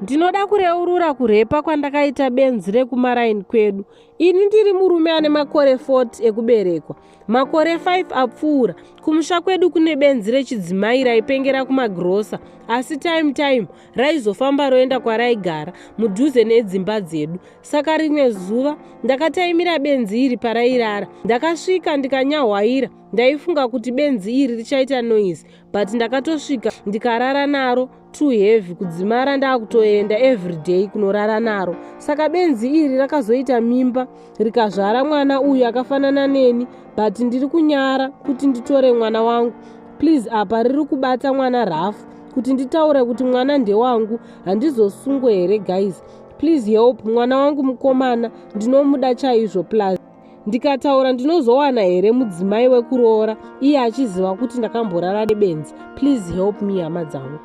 Ndinoda kureurura kurepa kwandakaita benzi rekumaraini kwedu. Ini ndiri murume ane makore 40 ekuberekwa. Makore 5 apfuura, kumusha kwedu kune benzi rechidzimai raipengera kumagirosa, asi time time raizofamba roenda kwaraigara mudhuze nedzimba dzedu. Saka rimwe zuva ndakataimira benzi iri parairara. Ndakasvika ndikanyahwaira, ndaifunga kuti benzi iri richaita noise but ndakatosvika ndikarara naro too heavy kudzimara ndakutoenda everyday kunorara naro saka benzi iri rakazoita mimba rikazvara mwana uyu akafanana neni but ndiri kunyara kuti nditore mwana wangu please apa riri kubata mwana rafu kuti nditaure kuti mwana ndewangu handizosungwe here guys please help mwana wangu mukomana ndinomuda chaizvo plus ndikataura ndinozowana here mudzimai wekuroora iye achiziva kuti ndakamborara nebenzi please help me hama dzangu.